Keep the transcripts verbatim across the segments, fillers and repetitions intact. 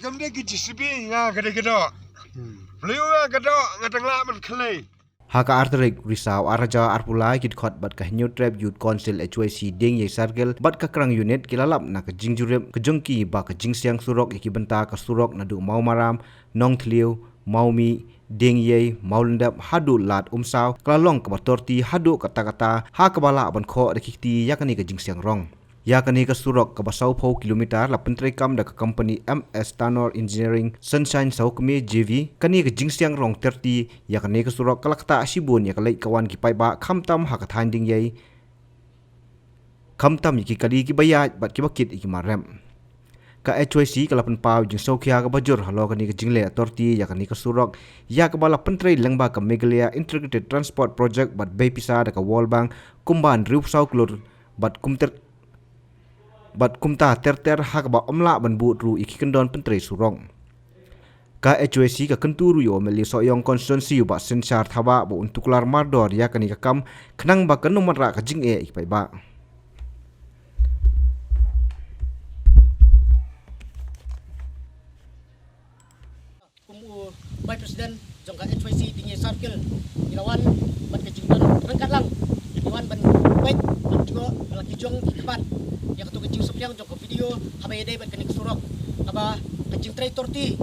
Kam dei ki J C B, nga ka dei ka doh. Beliau nga ka doh, nga tang lah man khlei. Ha ka ar tarik Risaw ar hajar arphew lai, ki dkhot bad ka Hynñiewtrep Youth Council, H Y C, Diengiei Circle bad ka Krang Unit ki la lap na ka jingjurip ka jong ki ba ka jingsiang surok ïa ki bynta ka surok naduh Mawmaram, Nongthliew, Mawmih, Diengiei, Mawlyndep haduh Lad Umsaw ka la long kaba torti haduh katta katta, ha kaba lah ban khoh da ki kti ïa kane ka jingsiang rong. Ïa kane ka surok kaba sawphew kilometer la pyntreikam da ka kompani M S Tanor Engineering, Sunshine Sawkmie J V. Kane ka jingsiang rong thirty ïa kane ka surok ka la ktah shibun ïa ka leit ka wan ki paidbah, khamtam ha ka thaiñ Diengiei, khamtam ïa ki kali kiba ïaid bad kiba kit ïa ki mar rep. Ka H Y C ka la pynpaw jingsngewkhia kaba jur halor kane ka jingleh thirty ïa kane ka surok, ïa kaba la pyntrei lyngba ka Meghalaya Integrated Transport Project bad bei pisa da ka World Bank kumba hynriewphew saw klur, bad kumter bad kumta ter ter ha kaba ym lah ban bud ruh ïa ki kyndon pyntrei surok. Ka H Y C ka kyntu ruh ïa u M L A Sohiong Constituency, u Bah Synshar Thabah, ba un tuklar mardor ïa kane ka kam, khnang ba kan ym wanrah ka jingeh ïa ki paidbah. Kum u Vice President jong ka H Y C Diengiei Circle, ngi la wan bad ka jingdon ryngkat lang, ngi wan ban peit, ban jngoh la ki jong ki khmat ïa kato ka jingsngewkhia jong ka video haba ïadei bad kane ka surok, kaba ka jingtrei thirty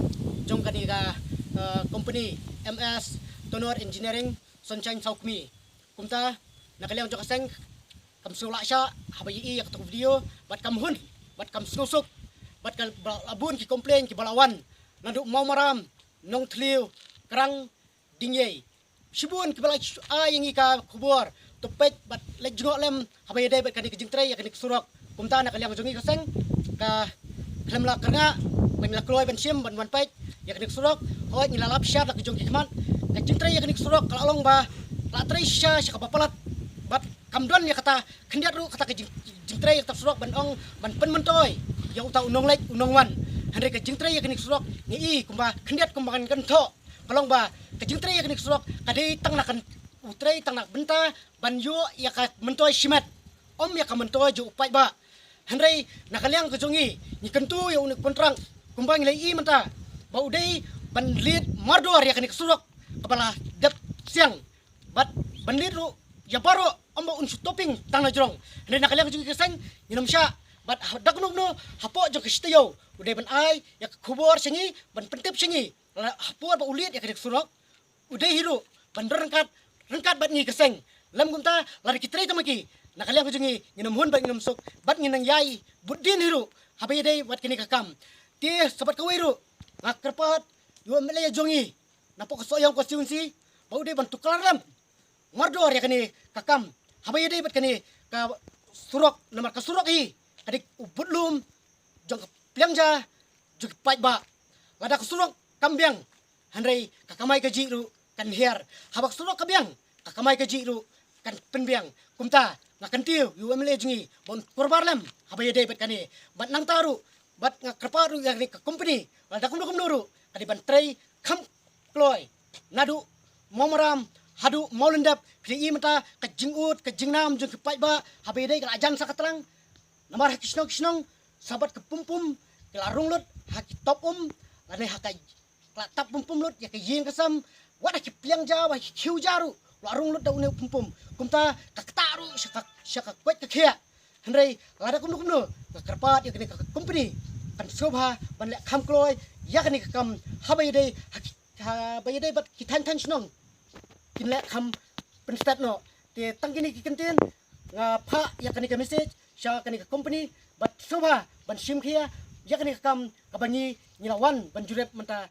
jong kane ka, eh, kompani M S Tanor Engineering, Sunshine Sawkmie. Kumta na ka liang jong ka seng kam sngewlah shah haba ïohi ïa kato ka video, bad kam hun, bad kam sngewsuk, bad ka ba la bun ki complain kiba la wan naduh Mawmaram, Nongthliew, Krang, Diengiei. Shibun kiba la ai ïa ngi ka khubor, to peit bad leit jngoh lem haba ïadei bad kane ka jingtrei ïa kane ka surok. Kumta na ka liang jong ngi ka seng, ka khlem la kyrngah, ban la kloi ban shim ban wan peit ïa kane ka surok. Hooid, ngi la lap shisha da la ki jong ki khmat, ka jingtrei ïa kane ka surok ka la long ba la trei shisha sha kaba palat, bad kam don ïa kata khyndiat ruh kata ka jing, jingtrei ïa kata ka surok ban ong ban pynmyntoi ïa uta u nongleit u nongwan. Hynrei ka jingtrei ïa kane ka surok ngi i kumba khyndiat kumba ngan kynthoh, ka long ba ka jingtrei ïa kane ka surok ka dei tang na kan, u trei tang na ka bynta ban ïoh ïa ka myntoi shimet, ym ïa ka myntoi jong u paidbah. Hynrei na ka liang ka jong ngi, ngi kyntu ïa une u kontrak, kumba ngi la ïohi mynta, ba u dei ban leit mardor ïa kane ka surok kaba la dep siang, bad ban leit ruh ïa baroh, ym ba un shu topping tang na jrong. Hynrei na ka liang ka jong ngi ka seng, ngin ym shah, bad ha, da kumno kumno hapoh jong ka shi taïew u dei ban ai ïa ka khubor sha ngi, ban pyntip sha ngi, la, ha por ba u leit ïa kane ka surok, u dei hi ruh ban ryngkat, ryngkat bad ngi ka seng. Lym kumta, lada ki trei tang ma ki, na ka liang ka jong ngi, ngin ym hun bad ngin ym suk, bad ngin nang ïai bud dien hi ruh haba ïadei bad kane ka kam. Te sa bad kawei ruh, nga kyrpad ïa u M L A jong ngi napoh ka Sohiong constituency, ba u dei ban tuklar lem mardor ïa kane ka kam haba ïadei bad kane ka surok, namar ka surok hi ka dei u budlum jong ka pliang ja jong ki paidbah. Lada ka surok kam biang, hynrei ka kamai kajih ruh kan hiar. Haba ka surok ka biang, ka kamai kajih ruh kan pynbiang. Kumta nga kyntiew ïa u M L A jong ngi ba un kyrpad lem haba ïadei bad kane. Bad nangta ruh, bad nga kyrpad ruh ïa kane ka kompani, lada kumno kumno ruh ka dei ban trei kham kloi, naduh Mawmaram haduh Mawlyndep. Phi ïohi mynta ka jingud ka jingnam jong ki paidbah haba ïadei ka la jan sa ka tlang. Namar ha ki shnong ki shnong, sa bad ka pum pum ki la rung lut ha ki top um, lane ha ka, ka la tap pum pum lut ïa ka ïing ka sem, wat ha ki pliang ja, wat ha ki khiew ja ruh la rung lut da une u pum pum. Kumta ka ktah ruh sha ka, sha ka koit ka khiah. Hynrei lada kumno kumno, nga kyrpad ïa kane ka kompani, kan sngewbha ban leh kham kloi ïa kane ka kam haba ïadei ha ki, haba ïadei bad ki thaiñ thaiñ shnong kin leh kham pynstet noh. Te tang kine ki kyntien nga phah ïa kane ka message sha kane ka kompani, bad sngewbha ban shim khia ïa kane ka kam kaba ngi, ngi la wan ban jurip mynta.